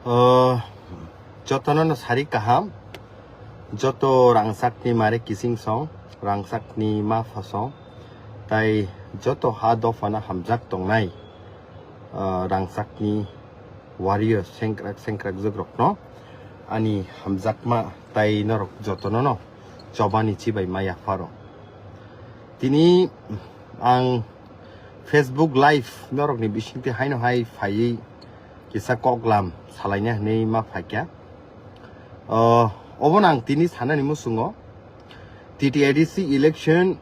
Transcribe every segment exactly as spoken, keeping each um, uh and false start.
O, jotono no sari kaham, joto rangchakni mare kising song, rangchakni ma phasong, tai joto ha dophano hamjak tongnai, o, rangchakni warrior sengkrak sengkrak jwkrokno ani hamjakma tai norok jotono no chobani chibai ma yapharo. Tini ang Facebook Live norokni bisingtwi haino hai phaiwi kisa koklam salaina hinwi ma phaikha. O, obono ang tini sanani muchungo T T A D C election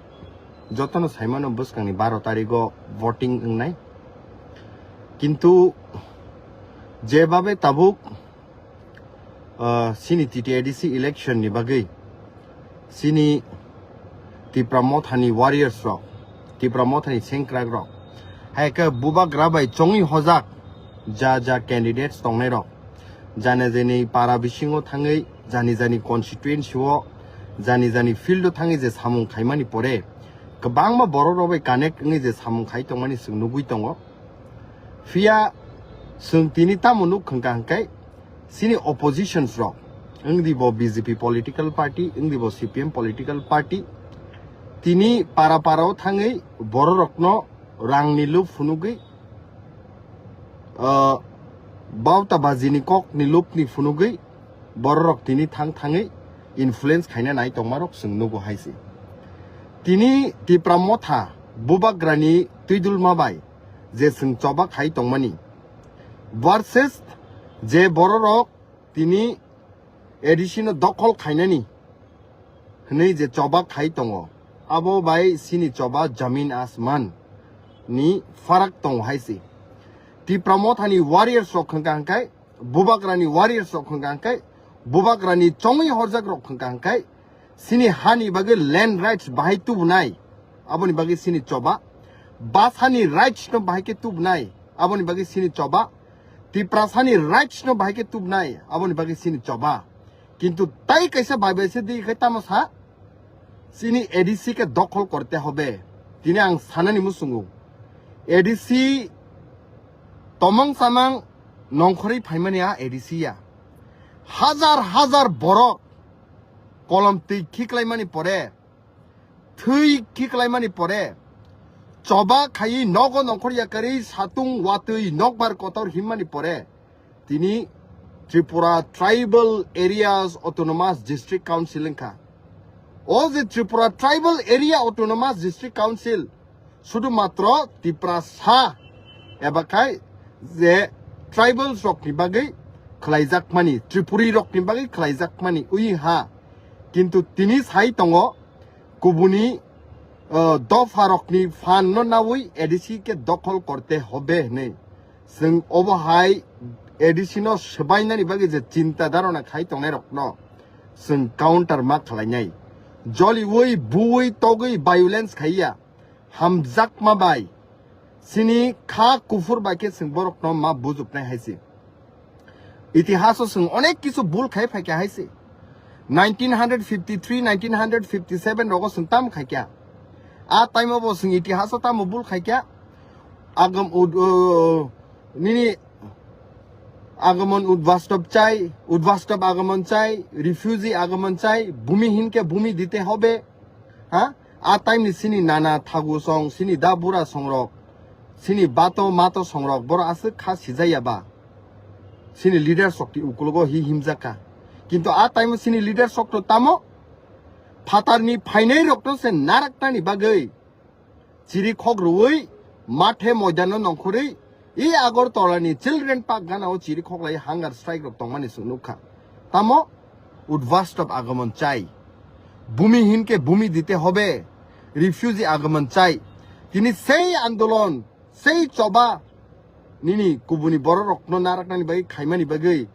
jotono saimano bwskangni baro tarigo voting wngnai. Kintu jebabe tabuk, o, sini T T A D C election ni bagwi sini Tipra Mothani warriors rok, Tipra Mothani sengkrak rok, hai khe bubagra bai chongwi hojak ja ja candidates tongnai rok, jani jani para bisingo thangwi, jani jani constituency o, jani jani field o thangwi je samung khaimani pore kwbangma borok rok bai connect wngwi je samung khai tongmani chwng nugwi tongo. Phiya chwng tini tamo nuk khwngkha hwnkhe, sini oppositions rok, wngdi bo B J P political party, wngdi bo C P M political party, tini para para o thangwi borok rokno rangni lup phunugwi, ah, bauta bajini kokni lupni phunugwi borok rok tini thang thangwi influence khaina nai tongmarok chwng nugo hai se. Tini Tipra Motha bubagrani twidulma bai je chwng choba khai tongmani versus je borok rok tini A D C no dokhol khainani hwnwi je choba khai tongo, abo bai sini choba jamin asman ni farak tongo hai se. Tipra Mothani warriors rok hwnkha hwnkhe, bubagrani warriors rok hwnkha hwnkhe, bubagrani chongwi horjak rok hwnkha hwnkhe, sini hani bagwi land rights bahai tubunai, aboni bagwi sini choba, basani rights no bahai khe tubunai, aboni bagwi sini choba, Tiprasani rights no bahai khe tubunai, aboni bagwi sini choba. Kintu tai kaisa bai bai se di khai tamo sa, sini A D C ke dokhol korte hobe. Tini ang sanani muchungo, A D C tomong samang nongkhorwi phaimani a A D C ya. Hajar hajar borok kolom twi khiklaimani pore, thwi khiklaimani pore, choba khaiwi nogo nongkhor yakarwi satung watwi nokbar kotor himmani pore, tini Tripura Tribal Areas Autonomous District Council wngkha. O je Tripura Tribal Area Autonomous District Council, sudu matro Tiprasa eba khai je tribals rokni bagwi khlaijakmani, Tripuri rokni bagwi khlaijakmani wi ha. Kintu tini sai tongo kubuni, uh, dopha rokni phan no nawi A D C ke dokhol korte hobe hinwi. Chwng obo hai A D C no swbainani bagwi je chinta dharona khai tongnai rokno chwng counter ma khlainai. Joliwi, buwi, togwi violence khaiya. Hamjakma bai, sini kha kuphur bai khe chwng borokno ma bujuknai hai se. Itihaso chwng onek kisu bul khai phaikha hai se. Nineteen hundred fifty-three, nineteen hundred fifty-seven rogo chwng tamo khaikha. A time o bo chwng itihaso tamo bul khaikha. Agam ud-, uh, nini আগমন উদ্বাস্তব চাই, উদ্বাস্তব আগমন চাই, refugee আগমন চাই, ভূমিহীনকে ভূমি দিতে হবে। Ha? A time ni sini nana thagu song, sini da bura songrok, sini bato mato songrok, boro aswk kha sijaya ba. Sini leader sok ti ukulogo hi himjaka. Kintu a time sini leader sok to tamo phatar ni phainai rok to se narak tani bagwi chiri khok rwui mathe moidano nongkhorwi i Agartala ni Children Park gana o chiri khoklai hunger strike rok tongmani chwng nukha. Tamo উদ্বাস্তব আগমন চাই, ভূমিহীনকে ভূমি দিতে হবে, refugee আগমন চাই. Tini sei andolon, sei choba nini kubuni borok rokno naraknani bagwi khaimani bagwi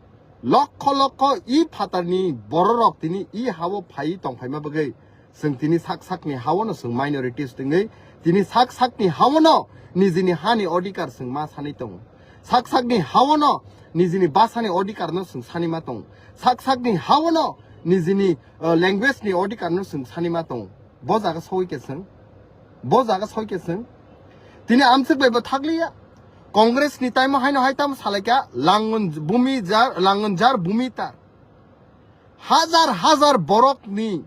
lokho lokho i phatarni borok rok tini i hao phai tongphaima bagwi chwng tini sak sakni hao no chwng minorities tongwi tini sak sakni hao no nijini hani odhikar chwng ma sanwi tongo. Sak sakni hao no nijini basani odhikar no chwng sani ma tongo. Sak sakni hao no nijini, uh, language ni odhikar no chwng sani ma tongo. Bo jaga soi ke chwng, bo jaga soi ke chwng. Tini amswk bai bo thakliya. Congress ni time o haino hai tamo salaikha, langon bumi jar, langon jar bumi tar. Hajar hajar borok ni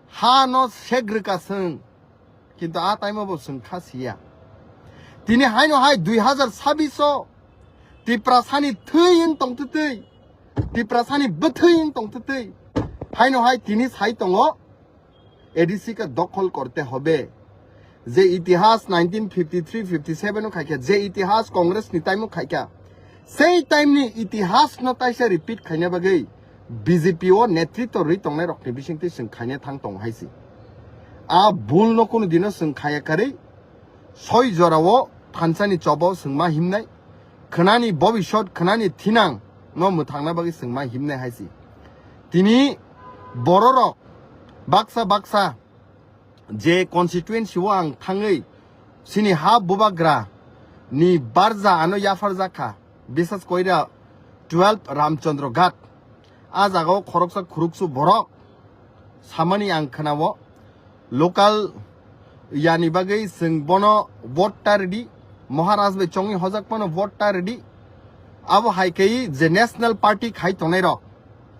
ha no segrika sung. Kintu a time o bo sung kha siya. Tini haino hai dui hazar sabbish o Tiprasani thwi wng tongtwtwi, Tiprasani bwthwi wng tongtwtwi. Haino hai tini sai tongo, A D C ka dokhol korte hobe. Je itihas nineteen fifty three fifty seven o khaikha, je itihas Congress ni time o khaikha, sei time ni itihas no taisa repeat khaina bagwi B J P o netritw rwi tongnai rok ni bisingtwi chwng khaina thang tongo hai si. A bul no kunu dino chwng khaya karwi soi jora o thansa ni choba o chwng ma himnai, khwnani bobisot, khwnani thinang no mwthangna bagwi chwng ma himnai hai si. Tini bororok baksa baksa je constituency o ang thangwi sini ha bubagra ni barja ano yapharjak kha, bisas koira twelve Ramchandra Ghat. A jaga o khoroksa khuruksu borok samani ang khwnao, local yani bagwi chwng bono vote ta ridi, Maharaj bai chongwi hojak bono vote ta ridi. Abo hai khe je national party khai tongnai rok,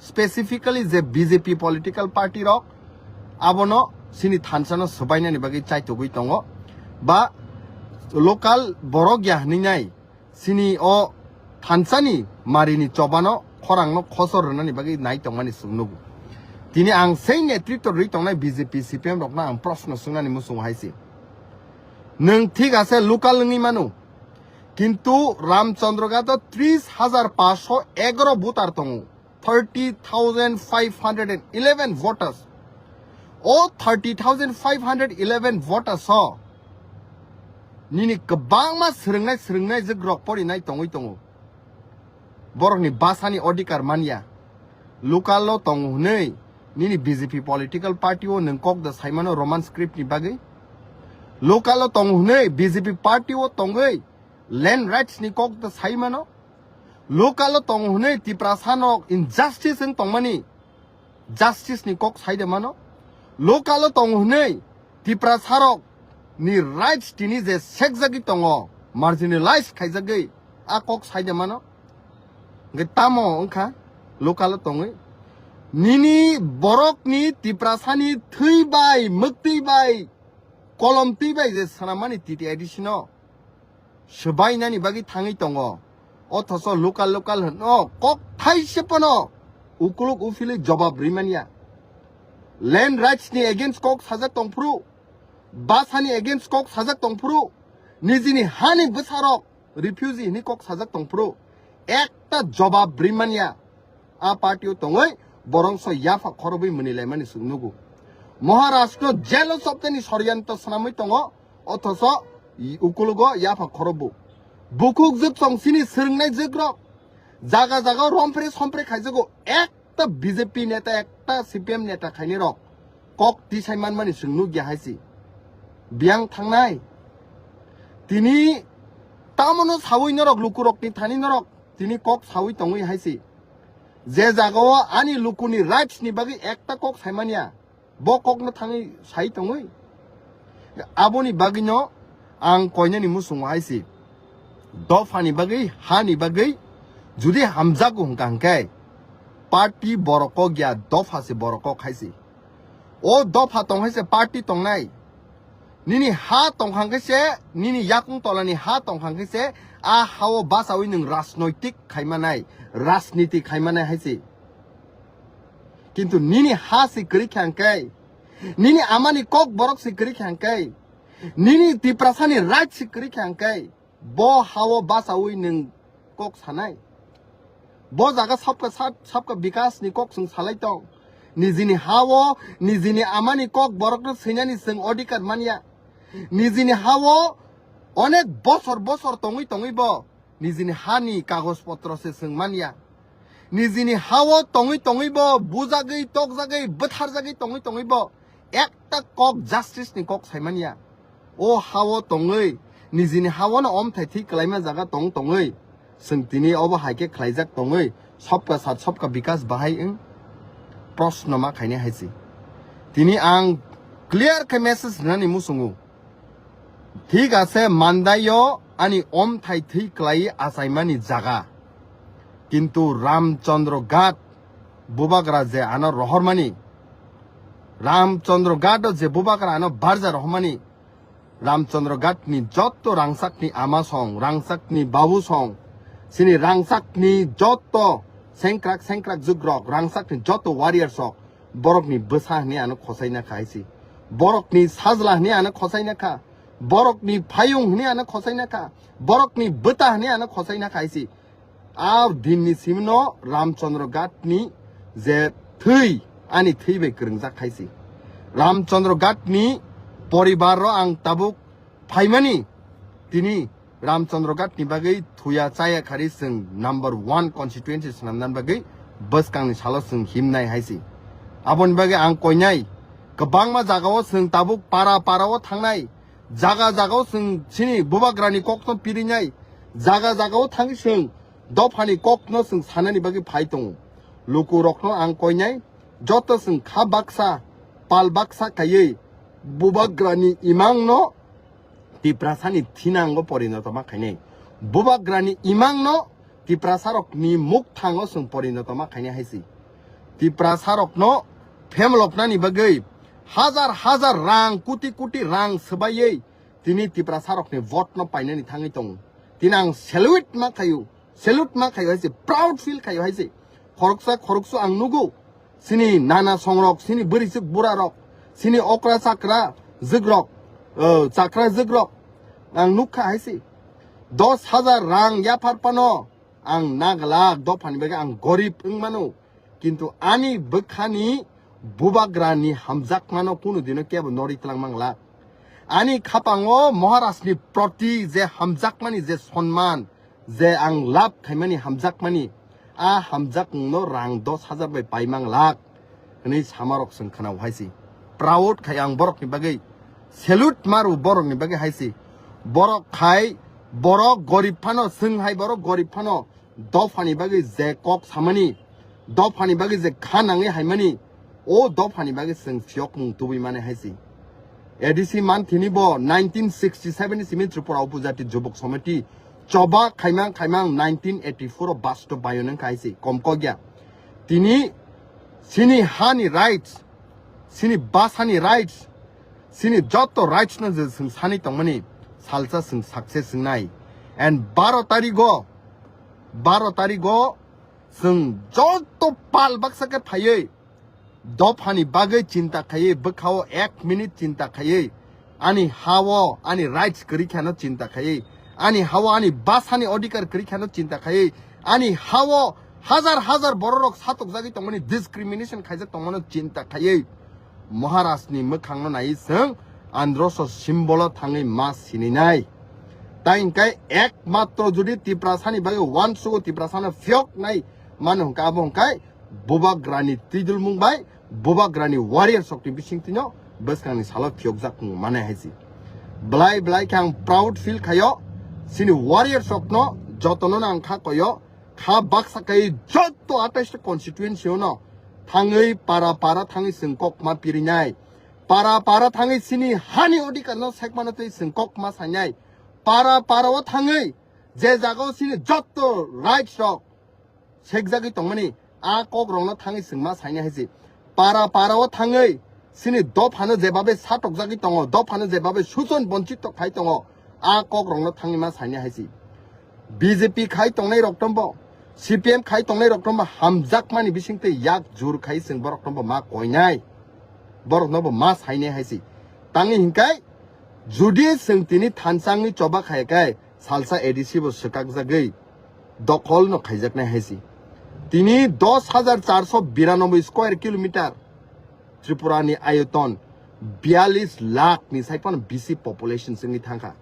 specifically je B J P political party rok, abono sini thansa no swbainani bagwi chaitugwi tongo, ba local borok ya hwnwi nai sini o thansani marini chobano khorangno khosor rwnani bagwi nai tongmani chwng nugo. Tini ang sei netritw rwi tongnai B J P C P M rokno ang proshno swngnani muchungo hai se. Nwng thik ase local wngwi mano, kintu Ramchandra Ghat o tris hajar paanch sho egaro voter tongo. Thirty thousand five hundred and eleven voters. O thirty thousand five hundred eleven voters o nini kwbangma swrwngnai swrwngnai jwk rok porinai tongwi tongo. Borokni basani odhikar manya. Local o tongo hwnwi nini B J P political party o nwng kok da saimano Roman script ni bagwi. Local o tongo hwnwi B J P party o tongwi land rights ni kok da saimano. Local o tongo hwnwi Tiprasa nok injustice wng tongmani justice ni kok sai de mano. Local o tongo hwnwi Tiprasa rok ni rights tini je sekjagwi tongo, marginalized khaijagwi, a kok sai de mano. Hwnkhe tamo wngkha local o tongwi? Nini borokni Tiprasani thwi bai, mwktwi bai, kolomtwi bai je swnamani T T I D C no swbainani bagwi thangwi tongo. Othoso local local hwno kok thaise phano ukuluk uphilwi jobab rimanya. Land rights ni against kok sajak tongphuru, basani against kok sajak tongphuru, nijini hani bwsarok refugee hini kok sajak tongphuru, ekta jobab rimanya. A party o tongwi borongso yapha khorobwi mwnwi laimani chwng nugo. Maharashtra jelo choptani soryanto swnamwi tongo, othoso ukulugo yapha khorobo. Bukhuk jwk chong sini swrwngnai jwk rok jaga jaga rompre sompre khaijago, ekta B J P neta, ekta C P M neta khaini rok kok tisai manmani chwng nukya hai si. Biyang thangnai. Tini tamono sawi norok lukurokni thani norok tini kok sawi tongwi hai si. Je jagao ani lukuni rights ni bagwi ekta kok saimanya, bo kokno thangwi sai tongwi. Aboni bagwino ang koinani muchungo hai si. Dophani bagwi, hani bagwi judi hamjago hwnkha hwnkhe party borok kok ya, dopha se borok kok hai si. O dopha tong hai se party tongnai. Nini ha tongkhang khe se, nini yakung tolani ha tongkhang khe se, a hao bachawi nwng rajnoitik khaimanai, rajniti khaimanai hai se. Kintu nini ha se kwrwi khe hwnkhe, nini amani kok borok se kwrwi khe hwnkhe, nini Tiprasani right se kwrwi khe hwnkhe, bo hao bachawi nwng kok sanai. Bo jaga sabka sat, sabka bikas ni kok chwng salai tong. Nijini hao, nijini amani kok borokno swinani chwng odhikar manya. Nijini hao onek bosor bosor tongwi tongwi bo nijini hani kagoj potro se chwng manya. Nijini hao tongwi tongwi bo bujagwi, tokjagwi, bwtharjagwi tongwi tongwi bo ekta kok justice ni kok saimanya. O hao tongwi, nijini hao no omthai thwi kwlaima jaga tong tongwi, chwng tini obo hai khe khlaijak tongwi, sabka sat sabka bikas bahai wng proshno ma khainai hai se. Tini ang clear khe message rwnani muchungo. Thik ase, Mandai o ani omthai thwi kwlaiwi achaimani jaga. Kintu Ramchandra Ghat bubagra je ano rohormani, Ramchandra Ghat o je bubagra ano barja rohormani, Ramchandra Ghat ni jotto rangchak ni ama song, rangchak ni babu song, chini rangchak ni jotto sengkrak sengkrak jugrok, rangchak ni jotto warrior sok, borok ni bwsa hwnwi ano khosaina kha hai se. Borok ni sajla hwnwi ano khosaina kha. Borok ni phayung hwnwi ano khosaina kha. Borok ni bwta hwnwi ano khosaina kha hai se. A din ni simi no Ramchandra Ghat ni je thwi, ani thwi bai kwrwngjak hai se. Ramchandra Ghat ni poribar ro ang tabuk phaimani, tini Ramchandra Ghat ni bagwi thuya chaya khari chwng number one constituency swnamnani bagwi bwskang ni salo chwng himnai hai se. Aboni bagwi ang koinai kwbangma jaga o chwng tabuk para para o thangnai, jaga jaga o chwng chini bubagra ni kok no pirinai, jaga jaga o thangwi chwng dopha ni kok no chwng sanani bagwi phai tongo. Luku rok no ang koinai, joto chwng kha baksa, pal baksa khaiwi bubagra ni imang no Tiprasa ni thinango porinoto ma khainai. Bubagra ni imang no Tiprasa rok ni mukthango chwng porinoto ma khainai hai se. Tiprasa rok no phemloknani bagwi hajar hajar rang, kuti kuti rang swbaiwi tini Tiprasa rok ni vote no painani thangwi tongo. Tini ang salute ma khaio, salute ma khaio hai se, proud feel khaio hai se. Khoroksa khoroksa ang nugo, chini nana songrok, chini bwrwisuk burarok, chini okra chakra jugrok, o, chakra jugrok ang nukha hai se. Dos hajar rang yaphar phano ang naglak, dophani bagwi ang gorib wng mano. Kintu ani bwkhani bubagra ni hamjakmano kunu dino kebo nori tlang manglak. Ani khapango Maharaj ni proti je hamjakmani je sonman, je ang lab khaimani hamjakmani, a hamjakmung no rang dos hajar bai pai manglak hwnwi samarok chwng khwnao hai se. Proud khai ang borok ni bagwi, salute maru borok ni bagwi hai se. Borok khai, borok gorib phano, chwng hai borok gorib phano, dophani bagwi je kok samani, dophani bagwi je kha nangwi haimani, o dophani bagwi chwng phiyokmung tubui mani hai se. A D C manthini bo nineteen sixty seven ni simi Tripura Upajati Jubok Samiti choba khaimang khaimang nineteen eighty four o basto bayon wngkha hai se, kom kok ya. Tini chini hani rights, chini basani rights, chini joto rights no je chwng sani tongmani salsa chwng success wngnai. And baro tarigo, baro tarigo chwng joto pal baksa khe phaiwi dophani bagwi chinta khaiwi, bwkhao ek minute chinta khaiwi, ani hao ani rights kwrwi kheno chinta khaiwi, ani hao ani basani odhikar kwrwi kheno chinta khaiwi, ani hao hajar hajar bororok satokjagwi tongmani, discrimination khaijak tongmano chinta khaiwi, Maharaj ni mwkhangno naiwi chwng androso symbol o thangwi ma sininai. Tai hwnkhe ekmatro jodi Tiprasani bagwi uansugo, Tiprasano phiyoknai mano hwnkhe, abo hwnkhe bubagrani twidulmung bai, bubagrani warrior sokni bisingtwino bwskangni salo phiyokjak wng mane hai se. Belai belai khe ang proud feel khaio, chini warrior sokno jotono ang kha koyo, kha baksa kai joto atais ta constituency ono thangwi para para thangwi chwng kok ma pirinai. Para para thangwi chini hani odhikar no sekmano tei chwng kok ma sainai. Para para o thangwi je jaga o chini joto rights rok sekjagwi tongmani, a kok rokno thangwi chwng ma sainai hai se. Para para o thangwi chini dophano jebabe satokjagwi tongo, dophano jebabe suchon bonchito khai tongo, a kok rokno thangwi ma sainai hai se. B J P khai tongnai rok tombo, C P M khai tongnai rok tombo hamjakmani bisingtwi yak jur khai chwng borok tombo ma koinai, borok nobo ma sainai hai se. Tangwi hinkai judi chwng tini thansangni choba khai kai, salsa A D C bo swkakjagwi dokhol no khaijaknai hai se. Tini dos hajar charso biranoboi square kilometer Tripura ni ayoton biyalish lakh ni sai phano bisi population chwngwi thangkha.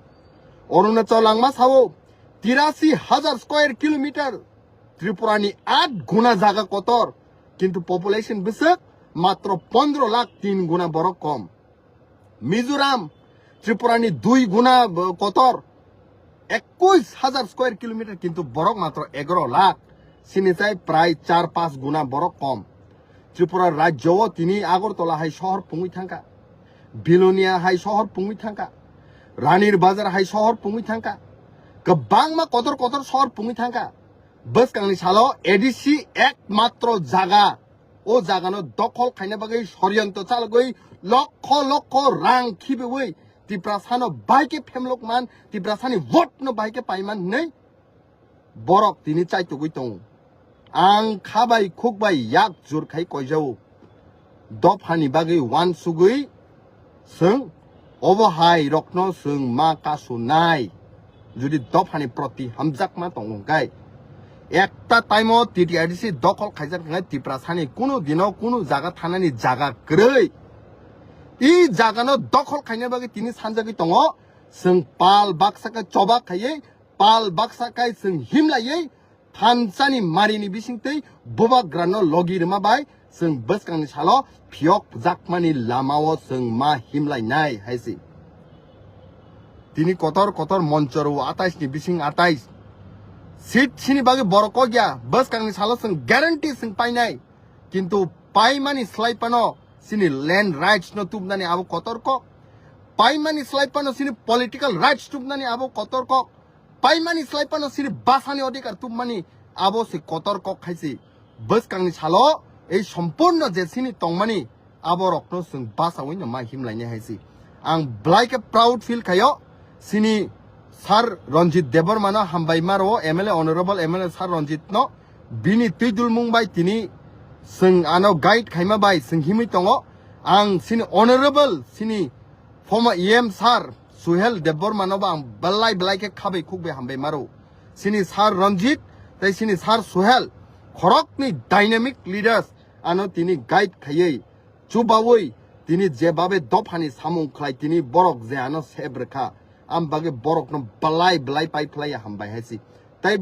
Arunachal langma sao tirasi hajar square kilometer, Tripura ni aat guna jaga kotor, kintu population bwswk matro pondro lakh, tin guna borok kom. Mizoram, Tripura ni dui guna, bo-, kotor, ekush hajar square kilometer, kintu borok matro egaro lakh, sini chai prai char panch guna borok kom. Tripura rajyo o tini Agartala hai sohor pungwi thangkha, Bilonia hai sohor pungwi thangkha, Ranir Bazar hai sohor pungwi thangkha, Kwbangma kotor kotor sor pungwi thangkha. Bwskangni salo A D C ekmatro jaga, o jagano dokhol khaina bagwi soriyanto chalogwi lokho lokho rang khibiwi Tiprasano bahai khe phemlok man, Tiprasani vote no bahai khe paiman hinwi borok tini chaitugwi tongo. Ang khabai khukbai yak jur khai koijao. Dophani bagwi wansugwi chwng obo hai rokno chwng ma kasu nai. Jodi dophani proti hamjakma tongo hwnkhe, ekta time o T T R D C dokhol khaijak hwnkhe Tiprasani kunu dino kunu jaga thanani jaga kwrwi. I jagano dokhol khaina bagwi tini sanjagwi tongo. Chwng pal baksa khe choba khaiwi, pal baksa khe chwng himlaiwi thansani marini bisingtwi bubagrano logi rwma bai chwng bwskangni salo phiyok jakmani lamao chwng ma himlainai hai se. Tini kotor kotor monchoro atais ni bising atais seat sini bagwi borok kok ya, bwskangni salo chwng guarantee chwng painai. Kintu paimani slai phano chini land rights no tubnani abo kotor kok. Paimani slai phano chini political rights tubnani abo kotor kok. Paimani slai phano chini basani odhikar tubmani abo se kotor kok khai se. Bwskangni salo ei sompurno je chini tongmani aborokno chwng bachawi no ma himlainai hai se. Ang belai khe proud feel khaio chini Sir Ranjit Debbarma no hambai ma rwo, M L A, Honorable M L A Sir Ranjit no. Bini twi dulmung bai tini chwng ano guide khaima bai chwng himwi tongo. Ang chini honorable, chini former E M sir Suhel Debbarma no bo ang belai belai khe khabai khukbai hambai maro. Chini sir Ranjit tei chini sir Suhel khoroknwi dynamic leaders ano tini guide khaiwi chubawi tini jebabe dophani samung khlai tini borok je ano save rwkha, am bagwi borokno belai belai pai phlai hambai hai se. Tai,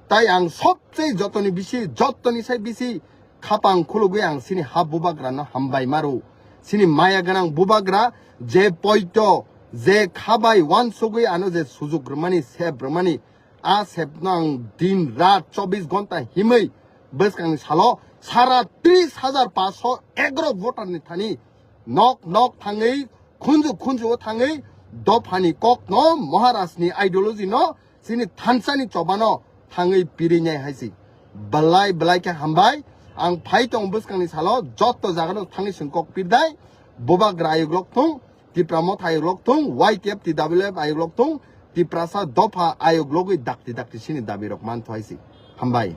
tai ang sobse jotoni bisi, jotoni sai bisi khapang khulugwi ang chini ha bubagrano hambai maro. Chini maya gwnang bubagra je poito, je khabai wansugwi ano je sujuk rwmani, save rwmani, a save no ang din rat chobbish ghonta himwi bwskangni salo sara tris hajar paanch sho egaro voter ni thani nok nok thangwi, khunju khunju o thangwi dophani kok no, Maharaj ni ideology no chini thansa ni choba no thangwi pirinai hai se. Belai belai khe hambai. Ang phai tong bwskangni salo joto jaga no thangwi chwng kok pirdai. Bubagra ayuk lok thung, Tipra Motha ayuk lok thung, Y T F T W F ayuk lok thung, Tiprasa dopha ayuk logwi dakti dakti chini dabi rok man thai se. Hambai.